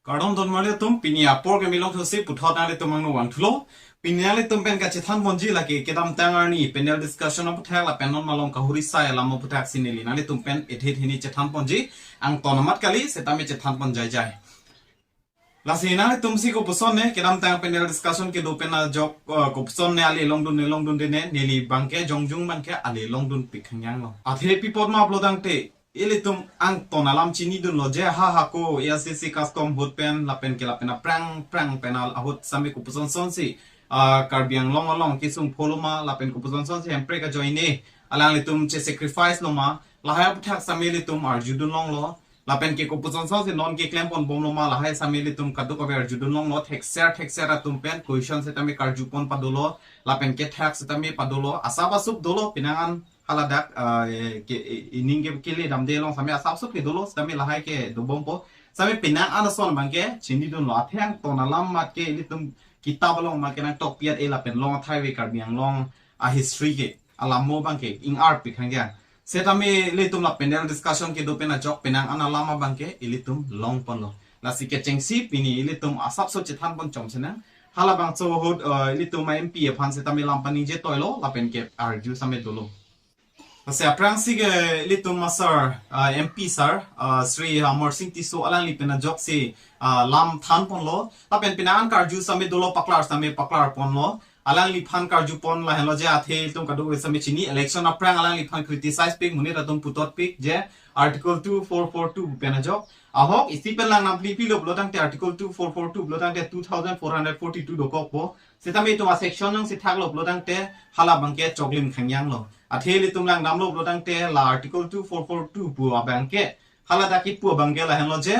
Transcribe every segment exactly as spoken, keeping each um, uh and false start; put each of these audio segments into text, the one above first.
Kardom don marli atum, pini apor ke milong thusi puthot nanglitum angno vangthulo. Pini nanglitum pen kachethan ponji lake kedamtang arni panel discussion aputhak lapen non malom kahuri sai alam aputhak si neli nanglitum pen edhit hini chethan ponji. Angton amat kali, setame chethan pon jaijai. Lasi nanglitum si kopuson ne, kedamtang panel discussion kedo pen ajok, eh, kopuson ne, ale longdun ne, longdunde ne, neli abangke jongjung abangke ale longdunpik khangjanglo. Athe pi apot ma pulo tangte, ilitum angton alam chinidunlo je ha hako A I C C custom ahut pen lapen ke lapen aphrang phrang pen al ahut same kopuson son si, ah, Karbi Anglong along kesung pholo ma lapen kopuson son si Hemprek ajoine alanglitum che sacrifice lo ma, lahai aputhak same ilitum arjudun longlo. Lapen ke kopuson son si non keklem pon bomlo ma, lahai same ilitum kadokave arjudun longlo, thekser thekser atum pen question setame karju pon padolo, lapen kethak setame padolo, asap asup dolo, penang an haladak, ah, eh, ke, eh, ining ke kele damde along same asap asup ke dolo, setame lahai ke dobompo. Same penang an ason abangke chinidunlo, athe angton alam amat ke ilitum kitab along abangke nangtokpi at-e lapen long athai ave Karbi Anglong a history ke, alam mo abangke ingarpik khangjang. Setame ilitum la panel discussion kedo pen ajok penang an alam abangke ilitum long ponlo. Lasi kechengsi pini ilitum asapso chethan pon chom chenang. Halabangso ahut, eh, ilitum a M P aphan setame lam paningje toilo, lapen ke arju same dolo. Lasi aphrang si ke ilitum a sir, ah, M P sir, ah, Shri Amarsing Tisso alangli pen ajok si, ah, lam than ponlo. Lapen penang an karju same dolo, paklar same paklar ponlo. Alangliphan karju pon lahenlo je, athe ilitum kadokave same chini, election aphrang alangliphan criticize pik, monit atum puthot pik je Article two four four two pen ajok. Ahok isi pen lang namli pilo pulo tangte Article two four four two pulo tangte two thousand four hundred forty-two dokokpo. Setame itum a section nangsi thaklo pulo tangte hala abangke choklim khangjanglo. Athe ilitum lang damlo pulo tangte la Article two four four two pu abangke, haladak kipu abangke lahenlo je,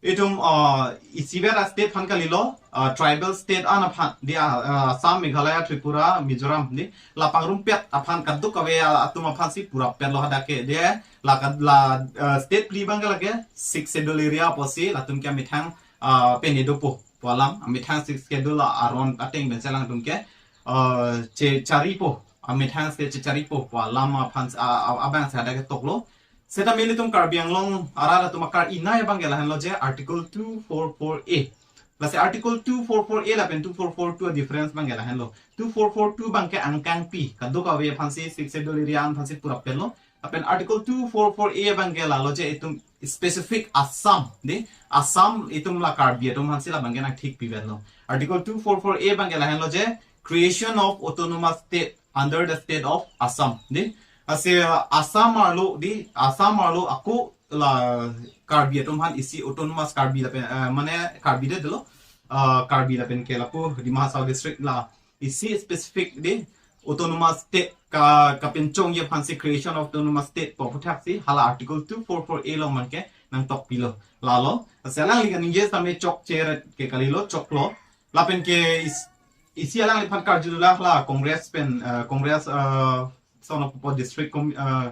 itum, ah, isivet a state aphan kalilo, ah, tribal state an aphan, di, ah, ah, Assam, Meghalaya, Tripura, Mizoram, di, la pangrumpet aphan kadokave, ah, atum aphan si pura petlo hadak ke, di, la kad-, la, ah, state phli abangke lake Sixth Schedule area apotsi latum ke amethang, ah, pene dopo pu alam, amethang Sixth Schedule aron ateng pen si alangtum ke, ah, che charipo, amethang si che charipo pu alam aphan, ah, ah, abang si hadak ke toklo. Setame ilitum Karbi Anglong arat atum akar-inai abangke lahenlo je Article two four four A. Lasi Article two four four A lapen two four four two a difference abangke lahenlo. Two four four two abangke angkangpi, kadokave aphan si, Sixth Schedule area an aphan si pura petlo. Lapen Article two four four A abangke lalo je itum specific Assam, di, Assam itum la Karbi atum aphan si la abangke nangthik pivetlo. Article two four four A abangke lahenlo je creation of autonomous state under the state of Assam, di. Lasi, uh, Assam arlo, di, Assam arlo ako la Karbi atum aphan isi autonomous Karbi lapen, uh, mane Karbi det dolo, uh, Karbi lapen ke lapu Dima Hasao district la isi specific, di, autonomous state ka, kapinchongji aphan si creation of autonomous state pu aputhak si hala Article two four four A along abangke nangtokpilo. Lalo, lasi alangli kaningje same chokche ret ke kalilo, choklo. Lapen ke is-, isi alangliphan karjulo la Congress pen, eh, Congress, eh, son of Popo district com-, eh,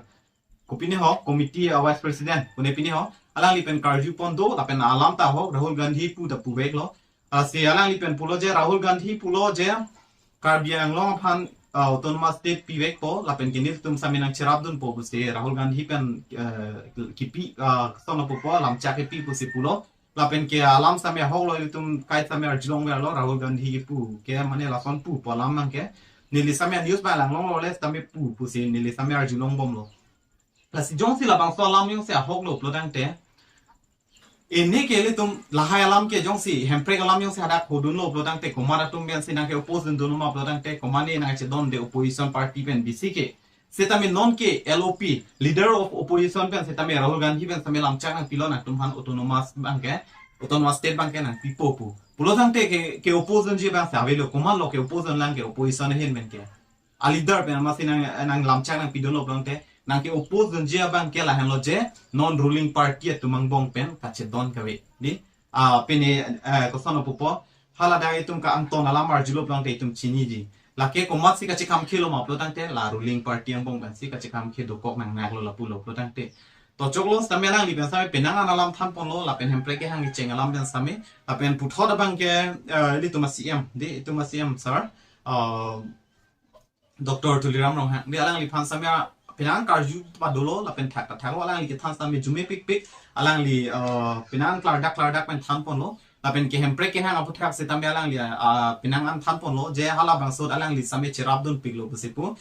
kopine ho, committee, eh, vice president, kone pine ho, alangli pen karju pon do, lapen alam ta ho, Rahul Gandhi pu ta puveklo. Lasi alangli pen pulo je, Rahul Gandhi pulo je, Karbi Anglong aphan, eh, autonomous state pivekpo, lapen ke nelitum same nangcherapdunpo pusi Rahul Gandhi pen, eh, kipi, eh, son of Popo lamchak kipi pusi pulo. Lapen ke alam same ahoklo, ilitum kai same arjulongverlo, Rahul Gandhi kipu ke mane lason pu pu alam abangke. Neli same news abang langlonglo le same pu pusi neli same arjulongbomlo. Lasi jongsi labangso alam jongsi ahoklo pulo tangte, ini ke ilitum lahai alam ke jongsi, Hemprek alam jongsi hadak hodunlo pulo tangte, komat atum pensi nangke oppose dun dunlo ma pulo tangte, komat ne nangchedonde opposition party pen bisi ke. Setame non ke L O P, leader of opposition pen setame Rahul Gandhi pen same lamchak nangpilo nangtum aphan autonomous abangke, autonomous state abangke nangpipo pu. Pulo tangte ke, ke oppose dunji abang si avelo, komatlo ke oppose dun lang ke opposition ahin pen ke. A leader pen amatsi nang, nanglamchak nangpidunlo pulo tangte, nangke oppose dunji abangke lahenlo je, non ruling party atum angbong pen kachedon kave. Di, ah, pine, eh, koson of Popo, haladak itum ke angton alam arjulo pulo tangte itum chiniji. Lake komatsi kachekhamkhelo ma pulo tangte, la ruling party angbong pensi kachekhamkhe dokok nangnaklo lapulo pulo tangte. To choklo, setame alangli pen same penang an alam thanponlo, lapen Hemprek kehang kecheng alam pen same, lapen puthot abangke, eh, ilitum a C M, di, itum a C M sir, eh, Doctor Tuliram Ronghang, di, alangliphan same penang karju padolo, lapen thak ta thaklo, alangli kethan same arjumepikpik, alangli, uh, penang klardak klardak pen thanponlo. Lapen ke Hemprek kehang aputhak setame alangli, uh, penang an thanponlo, je halabangso ahut alangli same cherapdunpiklo pusi pu.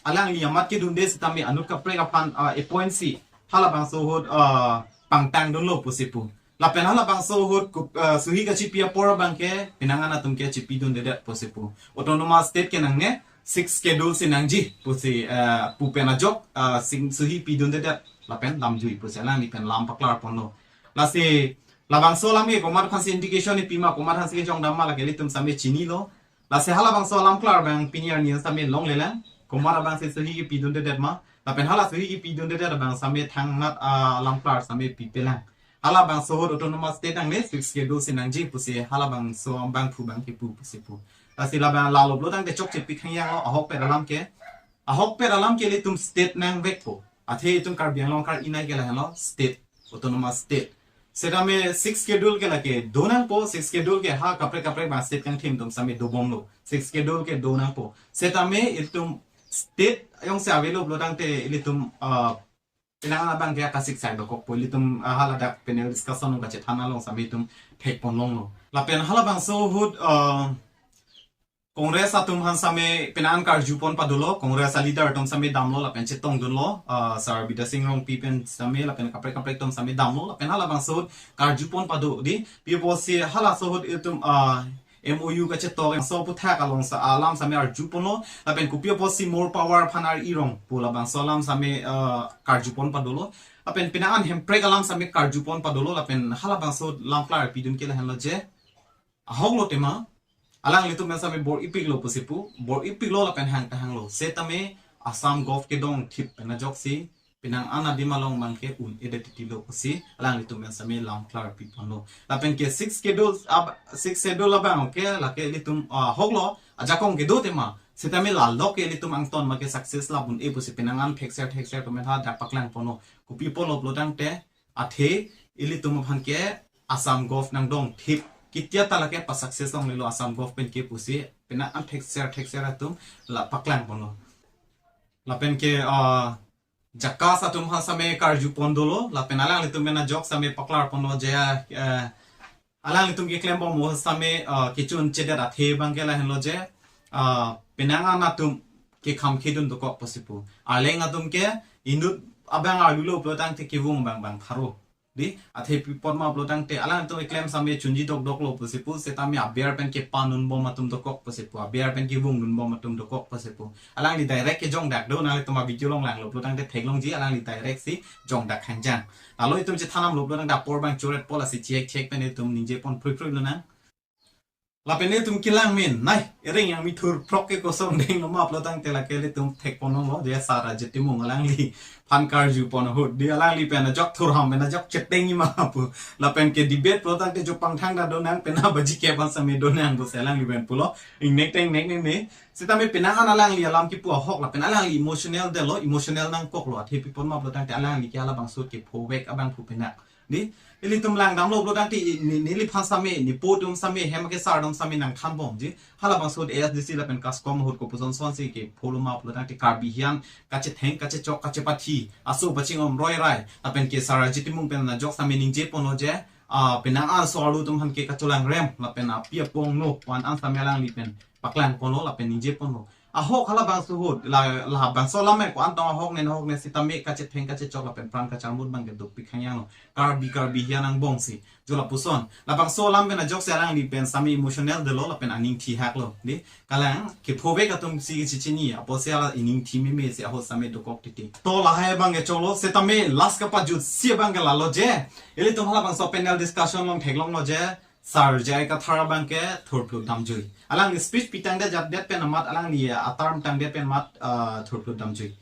Alangli amat kedunde setame anut kaprek aphan, uh, appointee halabangso ahut, uh, pangtangdunlo pusi pu. Lapen halabangso ahut kup-, uh, suhi kachipi apor abangke penang an atum ke chipidundedet pusi pu. Autonomous state ke nangne, sixth schedule si nangji pusi, uh, pu pen ajok, uh, sing suhi pidundedet lapen damjui pusi alangli pen lam paklarponlo. Lasi labangso alam ke komat aphansi indication ipima, komat aphansi kejongdamma lake ilitum same chinilo. Lasi halabangso alam klar abang pini arni an same longlelang. Komat abangsi suhi kipidundedet ma. Lapen hala suhi kipidundedet abang same thangnat, ah, alam klar same pipelang. Halabangso ahut autonomous state nangne, sixth schedule si nangji pusi halabangso abangphu abang kipu pusi pu. Lasi labang lalo pulo tangte chokche pi khang yang ahokpet alam ke. Ahokpet alam ke ilitum state nangvekpo. Athe itum Karbi Anglong kar-inai ke lahenlo state, autonomous state. Setame sixth schedule ke lake donangpo, sixth schedule ke ha kaprek kaprek abang state kangthim atum same dobomlo. Sixth schedule ke donangpo. Setame itum state ayong se avelo pulo tangte ilitum, ah, penang an abangke akasik sai dokokpo, ilitum, ah, haladak panel discussion nung kachethan along same itum thekponlonglo. Lapen halabangso ahut, ah, Congress atum aphan same penang an karjupon padolo, Congress a leader atum same damlo lapen chetongdunlo, ah, Sir Bidya Sing Rongpi pen same lapen kaprek kaprek atum same damlo, lapen halabangso ahut karjupon pado dei, pi apotsi halaso ahut itum, ah, M O U kachetok, so aputhak along sa alam same arjuponlo, lapen kopi apotsi more power aphan ar-irong pu labangso alam same, ah, karjupon padolo, lapen penang an Hemprek alam same karjupon padolo, lapen halabangso alam klar pidun ke lahenlo je, ahoklo tema, alanglitum pen same bor-ipiklo pusi pu, bor-ipiklo lapen hang ta hanglo. Setame Assam Gov kedongthip pen ajoksi penang an adim along abangke un-edet titilo pusi alanglitum pen same lam klar piponlo. Lapen ke sixth schedule ab-, sixth schedule abang ke lake ilitum, ah, ahoklo, ajakong kedo tema. Setame lalok ke ilitum angton abangke success lap un-e pusi penang an thekser thekser atum pen hadak paklangponlo. Kopi apotlo pulo tangte, athe ilitum aphan ke Assam Gov nangdongthip. Ketia ta lake pa-success longlelo Assam Gov pen ke pusi penang an thekser thekser atum la paklangponlo. Lapen ke, ah, JACAS atum aphan same karjupon dolo, lapen alanglitum pen ajok same paklarponlo je, eh, alanglitum keklembom mo same, ah, kechun chedet athe abangke lahenlo je, ah, penang an atum kekham khedun dokok pusi pu. Arleng atum ke inut abang arlulo pulo tangte kevung abang abang pharo. Dei, athe pi apot ma pulo tangte alanglitum keklem same chunji dokdoklo pusi pu, setame aber pen kepanunbom atum dokok pusi pu, aber pen kevungdunbom atum dokok pusi pu. Alangli direct kejongdak do, nanglitum a-video along langlo pulo tangte theklongji, alangli direct si jongdak hangjang. Lalo itum chethan damlo pulo tangte apor abang choret po, lasi chek chek pen itum ningje pon phrui phrui lonang. Lapen itum kelang min, nai, ereng yang mithur phrok ke kosong denglo ma pulo tangte lake ilitum thekponlonglo, dia Sir Raje Timung alangliphan karjupon ahut, dei alangli pen ajok thurham pen ajok chetengji ma pu. Lapen ke debate pulo tangte jopang thangta donang, pen abaji ke pen same donang pusi alangli pen pulo, ingnek tengnek ne ne. Setame penang an alangli alam kipu ahok lapen alangli emotional detlo, emotional nangkoklo, athe pi apot ma pulo tangte alangli ke halabangso ahut kephovek abangphu penang. Dei, ilitum langdamlo pulo tangte i-, ne, neliphan same, nepo atum same, hem kesar atum same nangthanbomji. Halabangso ahut A S D C lapen KASCOM ahut kopuson sonsi kepholoma pulo tangte Karbi hian kachetheng, kachechok, kachepathi, aso pachingrum roirai. Lapen ke Sir Raje Timung pen ajok same ningjeponlo je, ah, penang an so-arlo atum aphan ke kacholangrem, lapen api apong no, pu-an an same alangli pen paklangponlo lapen ningjeponlo. Ahok halabangso ahut, la, labangso alam ko-an tong ahok ne, ahok ne setame kachetheng kachechok lapen pran kacharmut abangke dopik hangjanglo. Karbi, Karbi hian angbongsi. Jo lapuson. Labangso alam pen ajoksi alangli pen same emotional detlo lapen aning thihaklo. Dei, kalang, kephovek atum si chichini, apotsi hala ining thi meme si ahut same dokok titi. To lahai abangke cholo, setame last kapajutsi abangke lalo je. Ilitum halabangso panel discussion along theklonglo je. Sir J I Kathar abangke thurphlut damjui. Alangli speech pitangdet jatdet pen amat, alangli a-term tangdet pen amat, ah, thurphlut damjui.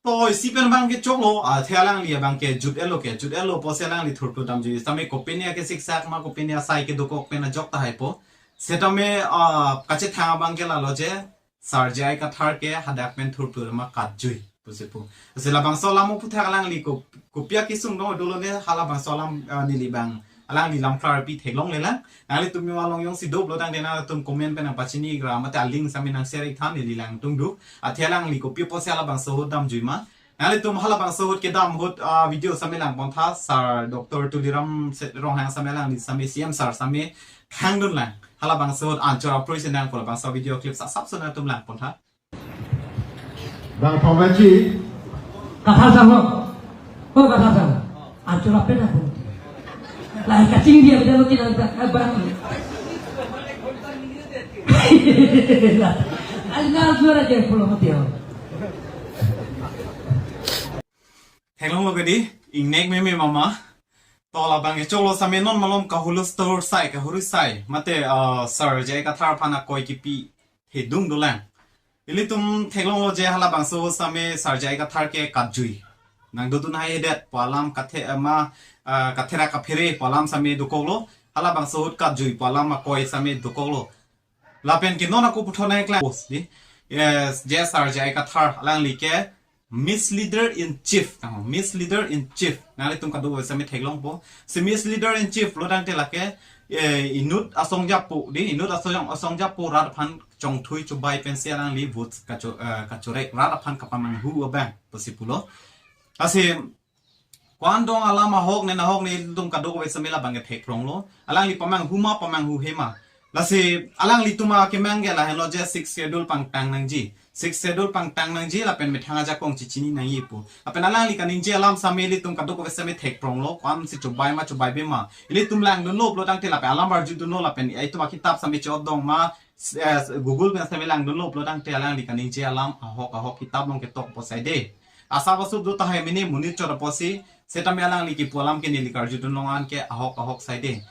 To isi pen abangke choklo, ah, athe alangli abangke jut-etlo ke, jut-etlo pusi alangli thurphlut damjui. Setame kopine ake siksak ma kopine asai kedokok pen ajok tahai po. Setame, ah, kachethang abangke lalo je, Sir J I Kathar ke hadak pen thurphlut ma katjui pusi pu. Lasi labangso alam aputhak alangli ko, kopi akesung dong dolo ne halabangso alam, ah, neli abang alangli lam klarpi theklonglelang. Nanglitum along jongsi do pulo tangte nanglitum comment pen nangpachini ikra mate a-link same nang share iktha, neli langdun duk. Athe alangli kopi apotsi halabangso ahut damjui ma. Nanglitum halabangso ahut kedam ahut, ah, video same langpon tha, Sir Doctor Tuliram Se-, Ronghang same alangli same C M sir same hangdun lang. Halabangso ahut anchor appreciation nangpo labangso video clip sa sapso nangtum langpon tha. Bang Pamachi. Kathar sang ho. Oh, Kathar sang. Anchor ape na ho. Lai kaching dia beda lo tinang ta. Eh, bang. Ai na suara je pulo mati ho. Theklonglo ke dei, ingnek meme mama. To labang kechoklo same non malom kahulus tour sai, kahurus sai. Mate, uh, Sir J I Kathar aphan akoi kipi hidung dolang. Ilitum theklonglo je halabangso same Sir J I Kathar ke katjui. Nangdodun haihedet pu alam kathe ama, uh, kathera kaphere pu alam same dokoklo. Halabangso ahut katjui pu alam akoi same dokoklo. Lapen ke non ako puthot nangklang post dei. Yes, je Sir J I Kathar alangli ke misleader in chief. Tang misleader in chief. Nanglitum kadokave same theklongpo. Si misleader in chief lo tangte lake, eh, inut asong japo dei, inut asong, asong japo rat aphan chongthui chubai pensi alangli vote kacho-, eh, kachorek rat aphan kapamanghu abang pusi pulo. Lasi ko-an dong alam ahok ne nahok ne ilitum kadokave same labang ke theklonglo. Alangli pamanghu ma pamanghuhe ma. Lasi alanglitum akemang ke lahenlo je Sixth Schedule pangtang nangji. Sixth Schedule pangtang nangji lapen methang ajakong chechini nangji pu. Lapen alangli kaningje alam same ilitum kadokave same theklonglo. Ko-ansi chubai ma chubaibe ma. Ilitum langdunlo pulo tangte lapen alam arjudunlo lapen itum akitap same chodong ma, eh, Google pen same langdunlo pulo tangte alangli kaningje alam ahok ahok kitap along ketokpo sai dei. Asa pasu do tahai mini monit chot apotsi, setame alangli kipu alam ke neli karjudun long an ke ahok ahok sai dei.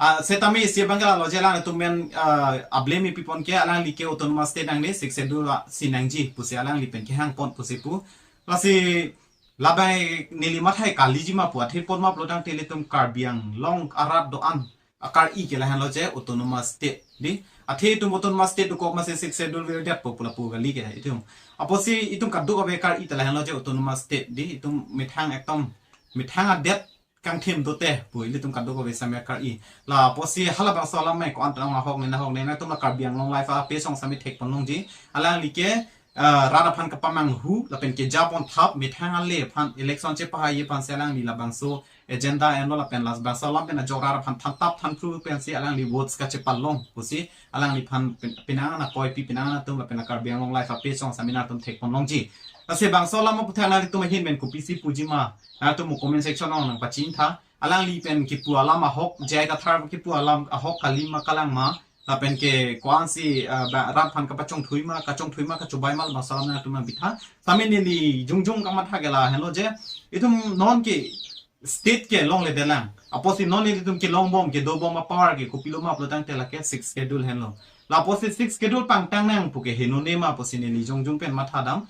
Ah, setame isi abang ke lalo je alangtum men, ah, ablemi pipon ke alangli ke autonomous state nangne, Sixth Schedule si nangji pusi alangli pen kehangpon pusi pu. Lasi labang neli mathai kaliji ma pu, athe pon ma pulo tangte ilitum Karbi Anglong arat do-an akar-i ke lahenlo je autonomous state dei. Athe itum autonomous state dokok masi Sixth Schedule virdet po pu lapu kali ke itum. Apotsi itum kadokave akar-i ta lahenlo je autonomous state dei. Itum methang ekdom methang adet kangthim dote pu ilitum kadokave same akar-i. La apotsi halabangso alam mai ko-an tang ahok ne nahok ne nangtum la Karbi Anglong Live ape song same thekpon longji. Alangli ke, eh, rat aphan kapamanghu lapen kejapon thap methang ale aphan election chepahai aphansi alangli labangso agenda enlo lapen labangso alam pen ajok rat aphan thantap thanthu pensi alangli votes kachepalong pusi alangliphan pen-, penang an akoipi penang an atum lapen la Karbi Anglong Live ape song same nangtum thekpon longji. Lasi bangso alam aphuthak nangtum ahin pen kopisi puji ma nangtum mo comment section along nangpachin tha. Alangli pen kipu alam ahok, J I Kathar kipu alam ahok kali ma kalang ma, lapen ke ko-ansi, ah, ba, rat aphan kapachongthui ma, kachongthui ma, kachubai ma, labangso alam nangtum nangpitha. Same neli jongjong kamatha ke lahenlo je, itum non ke state ke longledelang. Apotsi non ilitum kelongbom, kedobom a-power ke kopilo ma pulo tangte lake Sixth Schedule henlo. La apotsi Sixth Schedule pangtang nang pu ke henone ma pusi neli jongjong pen mathadam.